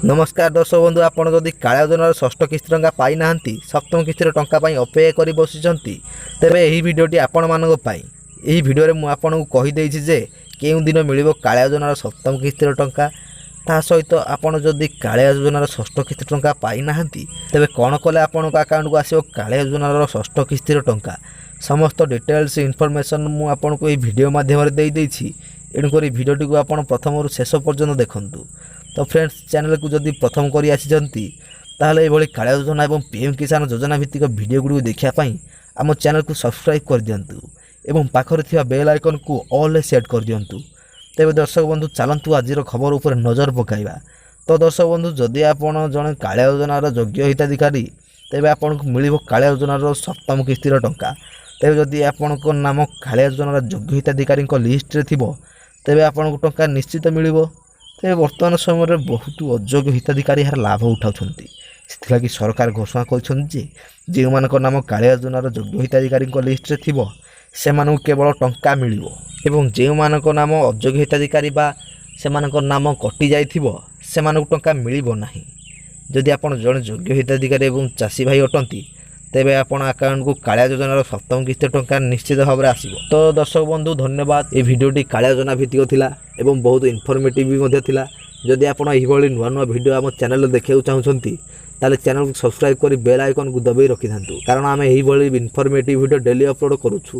ନମସ୍କାର ଦର୍ଶକ ବନ୍ଧୁ, ଆପଣ ଯଦି କାଳିଆ ଯୋଜନାର ଷଷ୍ଠ କିସ୍ତି ଟଙ୍କା ପାଇନାହାନ୍ତି, ସପ୍ତମ କିସ୍ତିର ଟଙ୍କା ପାଇଁ ଅପେକ୍ଷା କରି ବସିଛନ୍ତି, ତେବେ ଏହି ଭିଡ଼ିଓଟି ଆପଣମାନଙ୍କ ପାଇଁ। ଏହି ଭିଡ଼ିଓରେ ମୁଁ ଆପଣଙ୍କୁ କହିଦେଇଛି ଯେ କେଉଁ ଦିନ ମିଳିବ କାଳିଆ ଯୋଜନାର ସପ୍ତମ କିସ୍ତିର ଟଙ୍କା। ତା ସହିତ ଆପଣ ଯଦି କାଳିଆ ଯୋଜନାର ଷଷ୍ଠ କିସ୍ତି ଟଙ୍କା ପାଇନାହାନ୍ତି, ତେବେ କ'ଣ କଲେ ଆପଣଙ୍କ ଆକାଉଣ୍ଟକୁ ଆସିବ କାଳିଆ ଯୋଜନାର ଷଷ୍ଠ କିସ୍ତିର ଟଙ୍କା, ସମସ୍ତ ଡିଟେଲ୍ସ ଇନଫର୍ମେସନ୍ ମୁଁ ଆପଣଙ୍କୁ ଏହି ଭିଡ଼ିଓ ମାଧ୍ୟମରେ ଦେଇଦେଇଛି। ଏଣୁକରି ଭିଡ଼ିଓଟିକୁ ଆପଣ ପ୍ରଥମରୁ ଶେଷ ପର୍ଯ୍ୟନ୍ତ ଦେଖନ୍ତୁ। ତ ଫ୍ରେଣ୍ଡସ୍, ଚ୍ୟାନେଲକୁ ଯଦି ପ୍ରଥମ କରି ଆସିଛନ୍ତି, ତାହେଲେ ଏଭଳି କାଳିଆ ଯୋଜନା ଏବଂ ପିଏମ୍ କିଷାନ ଯୋଜନା ଭିତ୍ତିକ ଭିଡ଼ିଓ ଗୁଡ଼ିକୁ ଦେଖିବା ପାଇଁ ଆମ ଚ୍ୟାନେଲକୁ ସବସ୍କ୍ରାଇବ୍ କରିଦିଅନ୍ତୁ ଏବଂ ପାଖରେ ଥିବା ବେଲ୍ ଆଇକନ୍କୁ ଅଲ୍ରେ ସେଟ୍ କରିଦିଅନ୍ତୁ। ତେବେ ଦର୍ଶକ ବନ୍ଧୁ, ଚାଲନ୍ତୁ ଆଜିର ଖବର ଉପରେ ନଜର ପକାଇବା। ତ ଦର୍ଶକ ବନ୍ଧୁ, ଯଦି ଆପଣ ଜଣେ କାଳିଆ ଯୋଜନାର ଯୋଗ୍ୟ ହିତାଧିକାରୀ, ତେବେ ଆପଣଙ୍କୁ ମିଳିବ କାଳିଆ ଯୋଜନାର ସପ୍ତମ କିସ୍ତିର ଟଙ୍କା। ତେବେ ଯଦି ଆପଣଙ୍କ ନାମ କାଳିଆ ଯୋଜନାର ଯୋଗ୍ୟ ହିତାଧିକାରୀଙ୍କ ଲିଷ୍ଟରେ ଥିବ, ତେବେ ଆପଣଙ୍କୁ ଟଙ୍କା ନିଶ୍ଚିତ ମିଳିବ। ତେବେ ବର୍ତ୍ତମାନ ସମୟରେ ବହୁତ ଅଯୋଗ୍ୟ ହିତାଧିକାରୀ ଏହାର ଲାଭ ଉଠାଉଛନ୍ତି। ସେଥିଲାଗି ସରକାର ଘୋଷଣା କରିଛନ୍ତି ଯେ ଯେଉଁମାନଙ୍କ ନାମ କାଳିଆ ଯୋଜନାର ଯୋଗ୍ୟ ହିତାଧିକାରୀଙ୍କ ଲିଷ୍ଟରେ ଥିବ, ସେମାନଙ୍କୁ କେବଳ ଟଙ୍କା ମିଳିବ ଏବଂ ଯେଉଁମାନଙ୍କ ନାମ ଅଯୋଗ୍ୟ ହିତାଧିକାରୀ ବା ସେମାନଙ୍କ ନାମ କଟିଯାଇଥିବ, ସେମାନଙ୍କୁ ଟଙ୍କା ମିଳିବ ନାହିଁ। ଯଦି ଆପଣ ଜଣେ ଯୋଗ୍ୟ ହିତାଧିକାରୀ ଏବଂ ଚାଷୀ ଭାଇ ଅଟନ୍ତି, ତେବେ ଆପଣ ଆକାଉଣ୍ଟକୁ କାଳିଆ ଯୋଜନାର ସପ୍ତମ କିସ୍ତି ଟଙ୍କା ନିଶ୍ଚିତ ଭାବରେ ଆସିବ। ତ ଦର୍ଶକ ବନ୍ଧୁ, ଧନ୍ୟବାଦ। ଏହି ଭିଡ଼ିଓଟି କାଳିଆ ଯୋଜନା ଭିତ୍ତିକ ଥିଲା ଏବଂ ବହୁତ ଇନଫର୍ମେଟିଭ୍ ବି ମଧ୍ୟ ଥିଲା। ଯଦି ଆପଣ ଏହିଭଳି ନୂଆ ନୂଆ ଭିଡ଼ିଓ ଆମ ଚ୍ୟାନେଲରେ ଦେଖିବାକୁ ଚାହୁଁଛନ୍ତି, ତାହେଲେ ଚ୍ୟାନେଲକୁ ସବସ୍କ୍ରାଇବ୍ କରି ବେଲ୍ ଆଇକନ୍କୁ ଦବାଇ ରଖିଥାନ୍ତୁ, କାରଣ ଆମେ ଏହିଭଳି ଇନଫର୍ମେଟିଭ୍ ଭିଡ଼ିଓ ଡେଲି ଅପଲୋଡ଼ କରୁଛୁ।